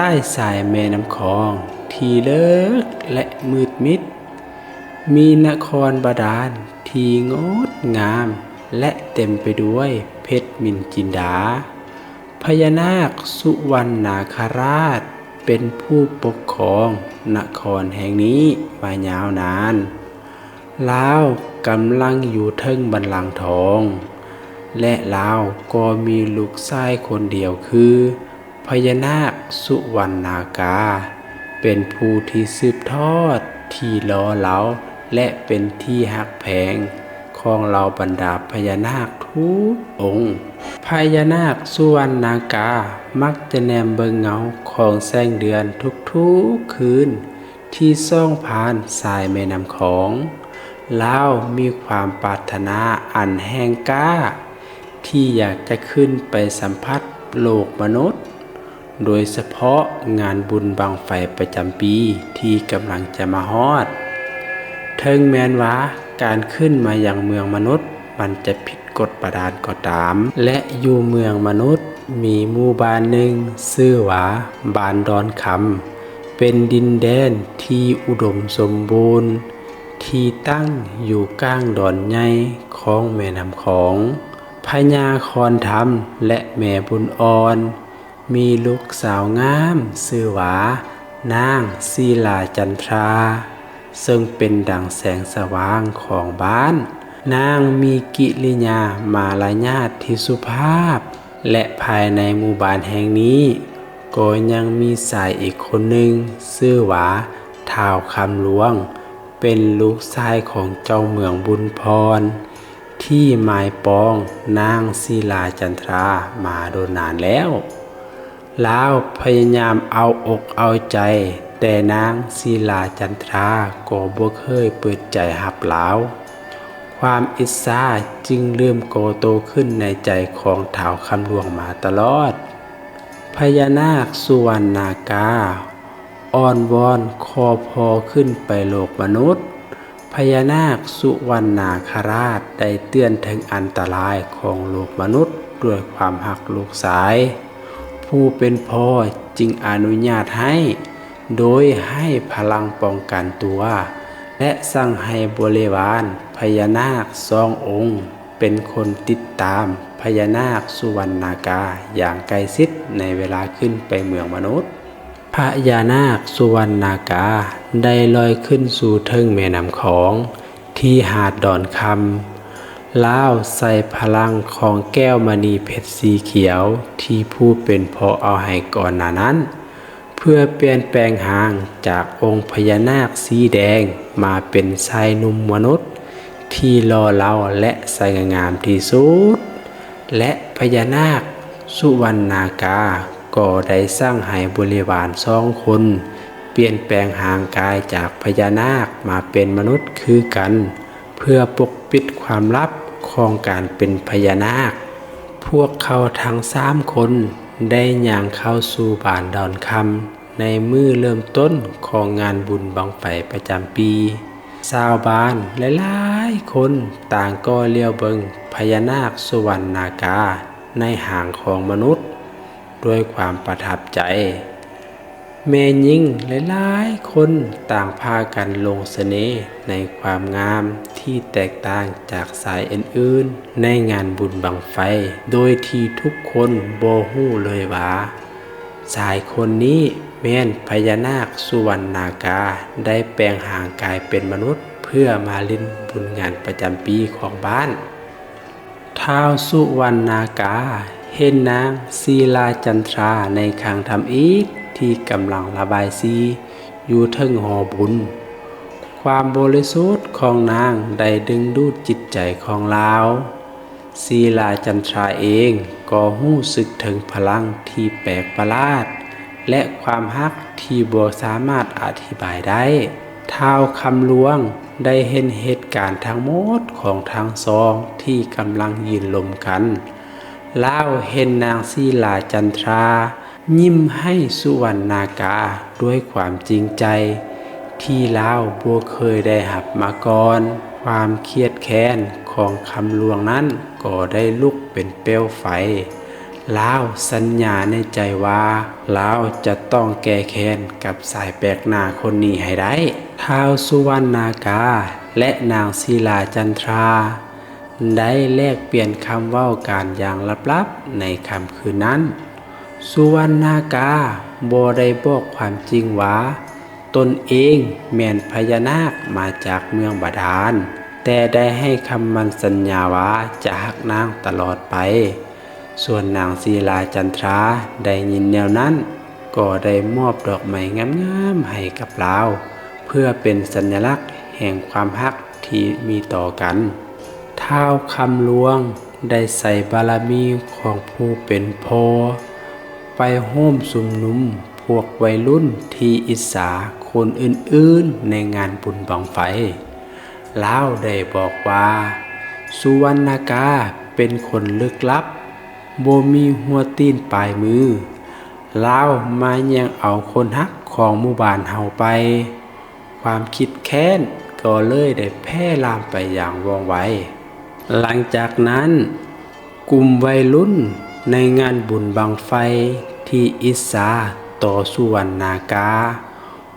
ໃຕ້ສາຍແມ່ນ້ຳຂອງທີ່ເລິກ ແລະ ມືດມິດ, ມີນະຄອນບາດານທີ່ງົດງາມ ແລະ ເຕັມໄປດ້ວຍເພັດນິນຈິນດາ. ພະຍານາກສຸວັນນາຄະລາດເປັນຜູ້ປົກຄອງນະຄອນແຫ່ງນີ້ມາຍາວນານ. ລາວກຳລັງຢູ່ເທິງບັນລັງທອງ ແລະ ລາວກໍມີລູກຊາຍຄົນດຽວຄື ພະຍານາກສຸວັນນາກາ ເປັນຜູ້ທີ່ສືບທອດທີ່ຫຼໍ່ເລົາ ແລະ ເປັນທີ່ຮັກແພງຂອງເຫຼົ່າບັນດາພະຍານາກທຸກອົງ. ພະຍານາກສຸວັນນາກາມັກຈະແນມເບິ່ງເງົາຂອງແສງເດືອນທຸກໆຄືນ ທີ່ສ່ອງຜ່ານສາຍແມ່ນ້ຳຂອງ. ລາວມີຄວາມປາດຖະໜາອັນແຮງກ້າ ທີ່ຢາກຈະຂຶ້ນໄປສຳຜັດໂລກມະນຸດ, ໂດຍສະເພາະງານບຸນບັ້ງໄຟປະຈຳປີທີ່ກຳລັງຈະມາຮອດ. ເຖິງແມ່ນວ່າການຂຶ້ນມາຍັງເມືອງມະນຸດມັນຈະຜິດກົດບາດານກໍຕາມ, ແລະ ຢູ່ເມືອງມະນຸດມີໝູ່ບ້ານໜຶ່ງຊື່ວ່າບ້ານດອນຄຳ, ເປັນດິນແດນທີ່ອຸດົມສົມບູນ ທີ່ຕັ້ງຢູ່ກາງດອນໃຫຍ່ຂອງແມ່ນ້ຳຂອງ. ພະຍາຄອນທຳ ແລະ ແມ່ບຸນອ່ອນ ມີລູກສາວງາມຊື່ວ່ານາງສີລາຈັນທາ ເຊິ່ງເປັນດັ່ງແສງສະຫວ່າງຂອງບ້ານ. ນາງມີກິລິຍາມາລະຍາດທີ່ສຸພາບ ແລະ ພາຍໃນໝູ່ບ້ານແຫ່ງນີ້ກໍຍັງມີຊາຍອີກຄົນໜຶ່ງຊື່ວ່າທ້າວຄຳຫຼວງ ເປັນລູກຊາຍຂອງເຈົ້າເມືອງບຸນພອນ ທີ່ໝາຍປອງນາງສີລາຈັນທາມາດົນນານແລ້ວ. ລາວພະຍາຍາມເອົາອົກເອົາໃຈ, ແຕ່ນາງສີລາຈັນທາກໍບໍ່ເຄີຍເປີດໃຈຮັບລາວ. ຄວາມອິດສາຈຶ່ງເລີ່ມກໍ່ໂຕຂຶ້ນໃນໃຈຂອງທ້າວຄຳຫຼວງມາຕະຫຼອດ. ພະຍານາກສຸວັນນາກາ ອ້ອນວອນຂໍພໍ່ຂຶ້ນໄປໂລກມະນຸດ. ພະຍານາກສຸວັນນາຄະລາດໄດ້ເຕືອນເຖິງອັນຕະລາຍຂອງໂລກມະນຸດດ້ວຍຄວາມຮັກລູກຊາຍ. ຜູ້ເປັນພໍ່ຈຶ່ງອະນຸຍາດໃຫ້, ໂດຍໃຫ້ພະລັງປ້ອງກັນຕົວ ແລະ ສັ່ງໃຫ້ບໍລິວານພະຍານາກສອງອົງ ເປັນຄົນຕິດຕາມພະຍານາກສຸວັນນາກາຢ່າງໃກ້ຊິດໃນເວລາຂຶ້ນໄປເມືອງມະນຸດ. ພະຍານາກສຸວັນນາກາໄດ້ລອຍຂຶ້ນສູ່ເທິງແມ່ນ້ຳຂອງທີ່ຫາດດອນຄຳ. ລາວໃຊ້ພະລັງຂອງແກ້ວມະນີເພັດສີຂຽວທີ່ຜູ້ເປັນພໍ່ເອົາໃຫ້ກ່ອນໜ້ານັ້ນ ເພື່ອປ່ຽນແປງຮ່າງຈາກອົງພະຍານາກສີແດງມາເປັນຊາຍໜຸ່ມມະນຸດທີ່ຫຼໍ່ເລົາ ແລະ ສະຫງ່າງາມທີ່ສຸດ ແລະ ພະຍານາກສຸວັນນາກາກໍໄດ້ສັ່ງໃຫ້ບໍລິວານສອງຄົນປ່ຽນແປງຮ່າງກາຍຈາກພະຍານາກມາເປັນມະນຸດຄືກັນ ເພື່ອປົກປິດຄວາມລັບຂອງການເປັນພະຍານາກ. ພວກເຂົາທັງສາມຄົນໄດ້ຍ່າງເຂົ້າສູ່ບ້ານດອນຄຳໃນມື້ເລີ່ມຕົ້ນຂອງງານບຸນບັ້ງໄຟປະຈຳປີ. ຊາວບ້ານຫຼາຍໆຄົນຕ່າງກໍຫຼຽວເບິ່ງພະຍານາກສຸວັນນາກາໃນຮ່າງຂອງມະນຸດດ້ວຍຄວາມປະທັບໃຈ. ແມ່ຍິງຫຼາຍໆຄົນຕ່າງພາກັນຫຼົງສະເໜ່ໃນຄວາມງາມທີ່ແຕກຕ່າງຈາກຊາຍອື່ນໆໃນງານບຸນບັ້ງໄຟ ໂດຍທີ່ທຸກຄົນບໍ່ຮູ້ເລີຍວ່າ ຊາຍຄົນນີ້ແມ່ນພະຍານາກສຸວັນນາກາ ໄດ້ແປງຮ່າງກາຍເປັນມະນຸດເພື່ອມາຫຼິ້ນບຸນງານປະຈຳປີຂອງບ້ານ. ທ້າວສຸວັນນາກາເຫັນນາງສີລາຈັນທາໃນຄັງທຳອິດທີ່ກຳລັງລະບາຍສີຢູ່ເທິງຫໍບຸນ. ຄວາມບໍລິສຸດຂອງນາງໄດ້ດຶງດູດຈິດໃຈຂອງລາວ. ສີລາຈັນທາເອງກໍຮູ້ສຶກເຖິງພະລັງທີ່ແປກປະຫຼາດ ແລະ ຄວາມຮັກທີ່ບໍ່ສາມາດອະທິບາຍໄດ້. ທ້າວຄຳຫຼວງໄດ້ເຫັນເຫດການທັງໝົດຂອງທັງສອງທີ່ກຳລັງຢືນລົມກັນ. ລາວເຫັນນາງສີລາຈັນທາ ຍິ້ມໃຫ້ສຸວັນນາກາດ້ວຍຄວາມຈິງໃຈທີ່ລາວບໍ່ເຄີຍໄດ້ຮັບມາກ່ອນ. ຄວາມຄຽດແຄ້ນຂອງຄຳຫຼວງນັ້ນກໍໄດ້ລຸກເປັນເປວໄຟ. ລາວສັນຍາໃນໃຈວ່າ ລາວຈະຕ້ອງແກ້ແຄ້ນກັບຊາຍແປກໜ້າຄົນນີ້ໃຫ້ໄດ້. ທ້າວສຸວັນນາກາ ແລະ ນາງສີລາຈັນທາ ໄດ້ແລກປ່ຽນຄຳເວົ້າກັນຢ່າງລັບໆໃນຄ່ຳຄືນນັ້ນ. ສຸວັນນາກາບໍ່ໄດ້ບອກຄວາມຈິງວ່າ ຕົນເອງແມ່ນພະຍານາກມາຈາກເມືອງບາດານ, ແຕ່ໄດ້ໃຫ້ຄຳໝັ້ນສັນຍາວ່າຈະຮັກນາງຕະຫຼອດໄປ. ສ່ວນນາງສີລາຈັນທາໄດ້ຍິນແນວນັ້ນ, ກໍໄດ້ມອບດອກໄມ້ງາມໆໃຫ້ກັບລາວ ເພື່ອເປັນສັນຍະລັກແຫ່ງຄວາມຮັກທີ່ມີຕໍ່ກັນ. ທ້າວຄຳຫຼວງໄດ້ໃຊ້ບາລະມີຂອງຜູ້ເປັນພໍ່ ໄປໂຮມຊຸມນຸມພວກໄວລຸ້ນທີ່ອິດສາຄົນອື່ນໆໃນງານບຸນບັ້ງໄຟ. ລາວໄດ້ບອກວ່າ ສຸວັນນາກາເປັນຄົນລຶກລັບ, ບໍ່ມີຫົວຕີນປາຍມື. ລາວມາແຍ່ງເອົາຄົນຮັກຂອງໝູ່ບ້ານເຮົາໄປ. ຄວາມຄິດແຄ້ນກໍເລີຍໄດ້ແຜ່ລາມໄປຢ່າງວ່ອງໄວ. ຫຼັງຈາກນັ້ນ, ກຸ່ມໄວລຸ້ນໃນງານບຸນບັ້ງໄຟທີ່ອິດສາຕໍ່ສຸວັນນາກາ,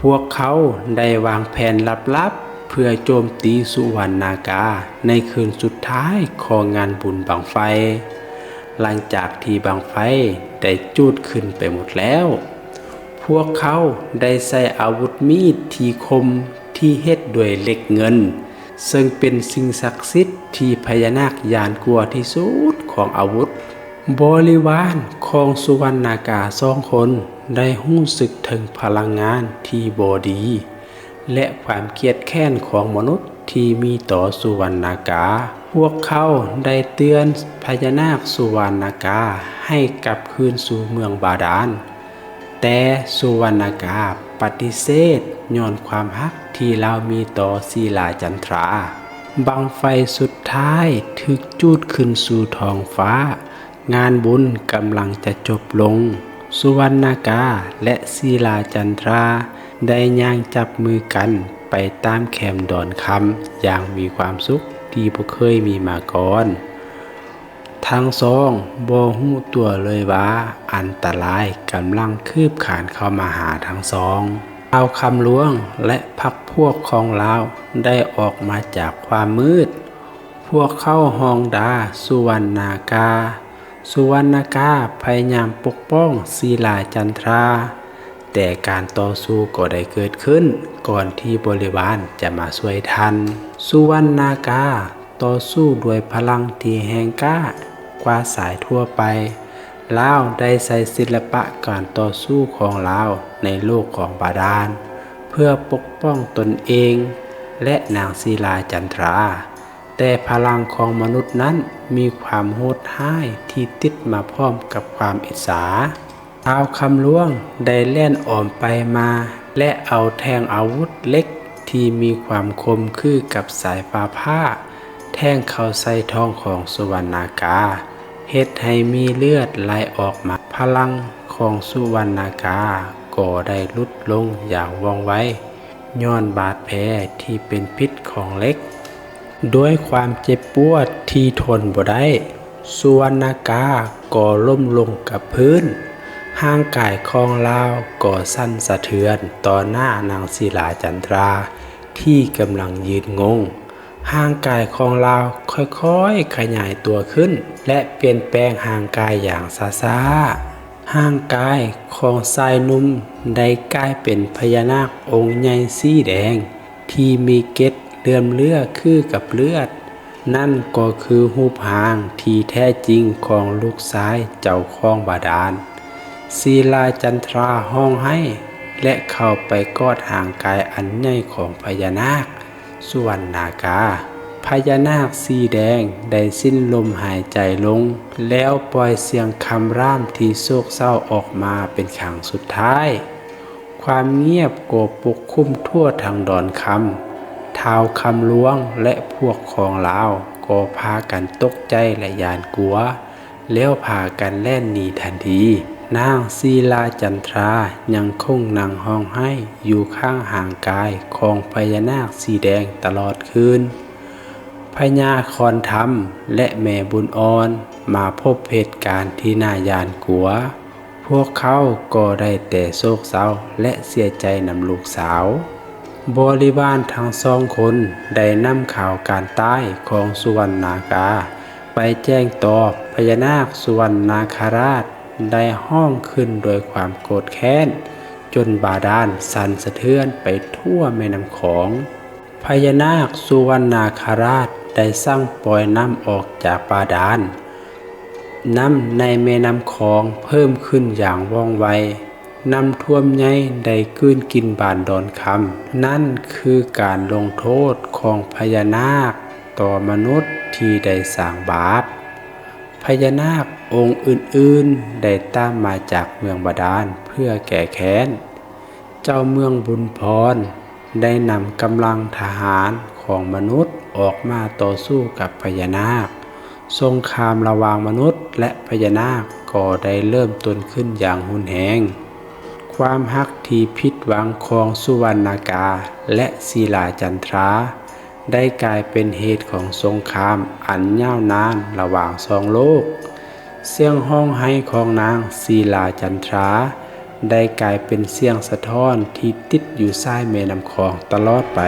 ພວກເຂົາໄດ້ວາງແຜນລັບໆເພື່ອໂຈມຕີສຸວັນນາກາໃນຄືນສຸດທ້າຍຂອງງານບຸນບັ້ງໄຟ. ຫຼັງຈາກທີ່ບັ້ງໄຟໄດ້ຈູດຂຶ້ນໄປໝົດແລ້ວ, ພວກເຂົາໄດ້ໃຊ້ອາວຸດມີດທີ່ຄົມທີ່ເຮັດດ້ວຍເຫຼັກເງິນ, ເຊິ່ງເປັນສິ່ງສັກສິດທີ່ພະຍານາກຢ້ານກົວທີ່ສຸດຂອງອາວຸດ. ບໍລິວານຂອງສຸວັນນາກາສອງຄົນໄດ້ຮູ້ສຶກເຖິງພະລັງງານທີ່ບໍ່ດີ ແລະ ຄວາມຄຽດແຄ້ນຂອງມະນຸດທີ່ມີຕໍ່ສຸວັນນາກາ. ພວກເຂົາໄດ້ເຕືອນພະຍານາກສຸວັນນາກາໃຫ້ກັບຄືນສູ່ເມືອງບາດານ, ແຕ່ສຸວັນນາກາປະຕິເສດຍ້ອນຄວາມຮັກທີ່ລາວມີຕໍ່ສີລາຈັນທາ. ບັ້ງໄຟສຸດທ້າຍຖືກຈູດຂຶ້ນສູ່ທ້ອງຟ້າ. ງານບຸນກຳລັງຈະຈົບລົງ. ສຸວັນນາກາ ແລະ ສີລາຈັນທາ ໄດ້ຍ່າງຈັບມືກັນໄປຕາມແຄມດອນຄຳຢ່າງມີຄວາມສຸກທີ່ບໍ່ເຄີຍມີມາກ່ອນ. ທັງສອງບໍ່ຮູ້ຕົວເລີຍວ່າອັນຕະລາຍກຳລັງຄືບຄານເຂົ້າມາຫາທັງສອງ. ທ້າວຄຳຫຼວງ ແລະ ພັກພວກຂອງລາວໄດ້ອອກມາຈາກຄວາມມືດ. ພວກເຂົາຮ້ອງດ່າສຸວັນນາກາ. ສຸວັນນາກາພະຍາຍາມປົກປ້ອງສີລາຈັນທາ, ແຕ່ການຕໍ່ສູ້ກໍໄດ້ເກີດຂຶ້ນກ່ອນທີ່ບໍລິວານຈະມາຊ່ວຍທັນ. ສຸວັນນາກາຕໍ່ສູ້ດ້ວຍພະລັງທີ່ແຮງກ້າກວ່າຊາຍທົ່ວໄປ. ລາວໄດ້ໃຊ້ສິລະປະການຕໍ່ສູ້ຂອງລາວໃນໂລກຂອງບາດານ ເພື່ອປົກປ້ອງຕົນເອງ ແລະ ນາງສີລາຈັນທາ. ແຕ່ພະລັງຂອງມະນຸດນັ້ນມີຄວາມໂຫດຮ້າຍທີ່ຕິດມາພ້ອມກັບຄວາມອິດສາ. ທ້າວຄຳຫຼວງໄດ້ແລ່ນອ້ອມໄປມາ ແລະ ເອົາແທ່ງອາວຸດເຫຼັກທີ່ມີຄວາມຄົມຄືກັບສາຍຟ້າຜ່າ ແທງເຂົ້າໃສ່ທ້ອງຂອງສຸວັນນາກາ, ເຮັດໃຫ້ມີເລືອດໄຫຼອອກມາ. ພະລັງຂອງສຸວັນນາກາກໍໄດ້ຫຼຸດລົງຢ່າງວ່ອງໄວ ຍ້ອນບາດແຜທີ່ເປັນພິດຂອງເຫຼັກ. ດ້ວຍຄວາມເຈັບປວດທີ່ທົນບໍ່ໄດ້, ສຸວັນນາກາກໍລົ້ມລົງກັບພື້ນ. ຮ່າງກາຍຂອງລາວກໍສັ່ນສະເທືອນຕໍ່ໜ້ານາງສີລາຈັນທາທີ່ກຳລັງຢືນງົງ. ຮ່າງກາຍຂອງລາວຄ່ອຍໆຂະຫຍາຍຕົວຂຶ້ນ ແລະ ປ່ຽນແປງຮ່າງກາຍຢ່າງຊ້າໆ. ຮ່າງກາຍຂອງຊາຍໜຸ່ມໄດ້ກາຍເປັນພະຍານາກອົງໃຫຍ່ສີແດງ ທີ່ມີເກັດເຫຼື້ອມເຫຼື້ອຄືກັບເລືອດ. ນັ້ນກໍຄືຮູບຮ່າງທີ່ແທ້ຈິງຂອງລູກຊາຍເຈົ້າຂອງບາດານ. ສີລາຈັນທາຮ້ອງໄຫ້ ແລະ ເຂົ້າໄປກອດຮ່າງກາຍອັນໃຫຍ່ຂອງພະຍານາກ ສຸວັນນາກາ. ພະຍານາກສີແດງໄດ້ສິ້ນລົມຫາຍໃຈລົງ ແລ້ວປ່ອຍສຽງຄຳລາມທີ່ໂສກເສົ້າອອກມາເປັນຄັ້ງສຸດທ້າຍ. ຄວາມງຽບກໍປົກຄຸມທົ່ວທັງດອນຄຳ. ທ້າວຄຳຫຼວງ ແລະ ພວກຂອງລາວກໍພາກັນຕົກໃຈ ແລະ ຢ້ານກົວ. ແລ້ວພາກັນແລ່ນໜີທັນທີ. ນາງສີລາຈັນທາຍັງຄົງນັ່ງຮ້ອງໄຫ້ຢູ່ຂ້າງຮ່າງກາຍຂອງພະຍານາກສີແດງຕະຫຼອດຄືນ. ພະຍາຄອນທຳ ແລະ ແມ່ບຸນອ່ອນ ມາພົບເຫດການທີ່ໜ້າຢ້ານກົວ. ພວກເຂົາກໍໄດ້ແຕ່ໂສກເສົ້າ ແລະ ເສຍໃຈນຳລູກສາວ. ບໍລິວານທັງສອງຄົນໄດ້ນຳຂ່າວການຕາຍຂອງສຸວັນນາກາໄປແຈ້ງຕໍ່ພະຍານາກສຸວັນນາຄະລາດ ໄດ້ຮ້ອງຂຶ້ນດ້ວຍຄວາມໂກດແຄ້ນ ຈົນບາດານສັ່ນສະເທືອນໄປທົ່ວແມ່ນ້ຳຂອງ. ພະຍານາກສຸວັນນາຄະລາດໄດ້ສັ່ງປ່ອຍນ້ຳອອກຈາກບາດານ. ນ້ຳໃນແມ່ນ້ຳຂອງເພີ່ມຂຶ້ນຢ່າງວ່ອງໄວ. ນ້ຳຖ້ວມໃຫຍ່ໄດ້ກືນກິນບ້ານດອນຄຳ. ນັ້ນຄືການລົງໂທດຂອງພະຍານາກຕໍ່ມະນຸດທີ່ໄດ້ສ້າງບາບ. ພະຍານາກອົງອື່ນໆໄດ້ຕາມມາຈາກເມືອງບາດານເພື່ອແກ້ແຄ້ນ. ເຈົ້າເມືອງບຸນພອນໄດ້ນຳກຳລັງທະຫານຂອງມະນຸດອອກມາຕໍ່ສູ້ກັບພະຍານາກ. ສົງຄາມລະຫວ່າງມະນຸດ ແລະ ພະຍານາກກໍໄດ້ເລີ່ມຕົ້ນຂຶ້ນຢ່າງຮຸນແຮງ. ຄວາມຮັກທີ່ຜິດຫວັງຂອງສຸວັນນາກາ ແລະ ສີລາຈັນທາ ໄດ້ກາຍເປັນເຫດຂອງສົງຄາມອັນຍາວນານລະຫວ່າງສອງໂລກ. ສຽງຮ້ອງໄຫ້ຂອງນາງສີລາຈັນທາ ໄດ້ກາຍເປັນສຽງສະທ້ອນທີ່ຕິດຢູ່ຊາຍແມ່ນ້ຳຂອງຕະຫຼອດໄປ.